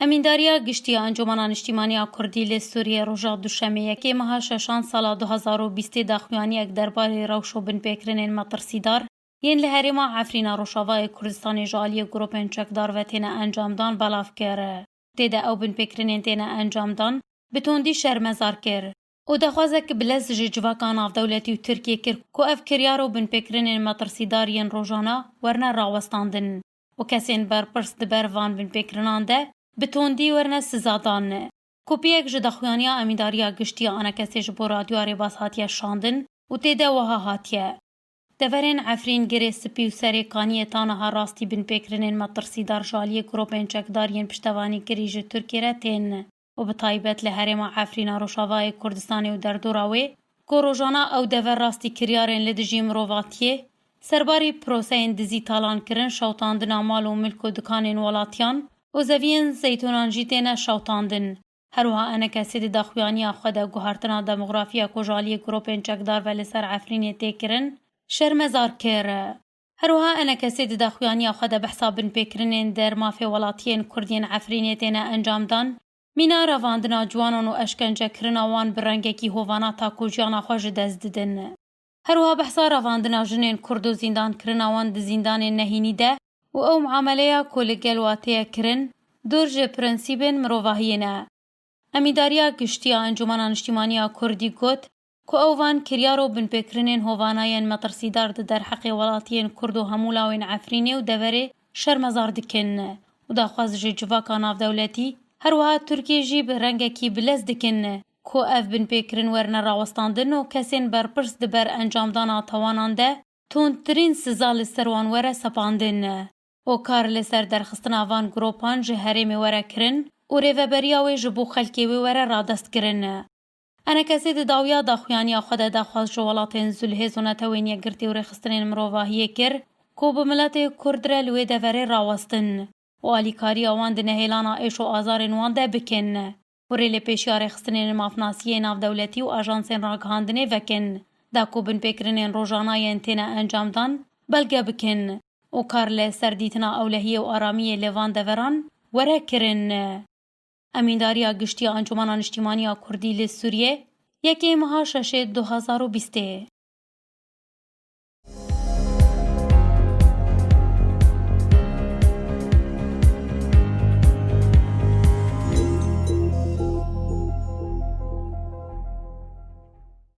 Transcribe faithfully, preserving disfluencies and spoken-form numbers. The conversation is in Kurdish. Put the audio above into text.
Emîndariya Giştî ya Encûmena Niştîmaniya Kurdî li Sûriyê roja Duşemê yekê meha şeşan sala du hazar û bîstê daxuyaniyek derbarê rewş û binpêkirinên metirsîdar yên li herêma Efrîna Rojavayê Kurdistanê ji aliyê grûpên çekdar ve têne encamdan belav kir. Tê de ew binpêkirinên têne encamdan bi tundî şermezar kir û daxwazek bilez ji civaka navdewletî û Tirkiyê kir ku ev kiryar û binpêkirinên metirsîdar yên rojana werine rawestandin û kesên berpirs di ber van binpêkirinan de bi tundî werine sizadan. Kopiyek ji daxuyaniya Emîndariya Giştî ya A N K S'ê ji bo Radyoya Rêbaz hatiye şandin û tê de wiha hatiye: Deverên Efrîn, Girê Spî û Serê Kaniyê ta niha rastî binpêkirinên metirsîdar ji aliyê grûpên çekdar yên piştevanîkirî ji Tirkiyê re tên û bi taybet li herêma Efrîna Rojavayê Kurdistanê û derdora wê, ku rojana ew dever rastî kiryarên li dijî mirovatiyê, serbarî proseyên dizî, talankirin, şewtandina mal û milk û dikanên welatiyan û zeviyên zeytûnan jî têne şewtandin. Her wiha A N K S'ê di daxuyaniya xwe de guhertina demografiya ku ji aliyê grûpên çekdar ve li ser Efrînê tê kirin, şermezar kir. Her wiha A N K S'ê di daxuyaniya xwe de behsa binpêkirinên der mafê welatiyên Kurd yên Efrînê têne encamdan, mîna revandina ciwanan û eşkencekirina wan bi rengekî hovana ta ku jiyana xwe ji dest didin. Her wiha behsa revandina jinên Kurd û zîndankirina wan di zîndanên nehînî de û ew muameleya ku li gel wa têye kirin, dûr ji prensîbên mirovahiyê ne. Emîndariya Giştî ya Encûmena Niştîmaniya Kurdî got ku ew van kiryar û binpêkirinên hovana yên metirsîdar di derheqê welatiyên Kurd û hemû lawên Efrînê û deverê şermezar dikin û daxwaz ji civaka navdewletî, her wiha Tirkiyê jî bi rengekî bilez dikin ku ev binpêkirin werine rawestandin û kesên berpirs di ber encamdana tawanan de tundtirîn siza li ser wan were sepandin û kar li ser derxistina van grûpan ji herêmê were kirin û rêveberiya wê ji bo xelkê wê were radestkirin. A N K S'ê di dawiya daxuyaniya xwe de daxwaz ji welatên Zûlhêz û Netewên Yekgirtî û rêxistinên mirovahiyê kir ku bi miletê Kurd re li wê deverê rawestin û alîkariya wan di nehêlana êş û azarên wan de bikin û rê li pêşiya rêxistinên mafnasiyê navdewletî û ajansên ragihandinê vekin, da ku binpêkirinên rojana yên têne encamdan belge bikin û kar li ser dîtina ewlehiyê û aramiyê li van deveran were kirin. Emîndariya Giştî ya Encûmena Niştîmaniya Kurdî li Sûriyê, yekê meha şeşê du hazar û bîstê.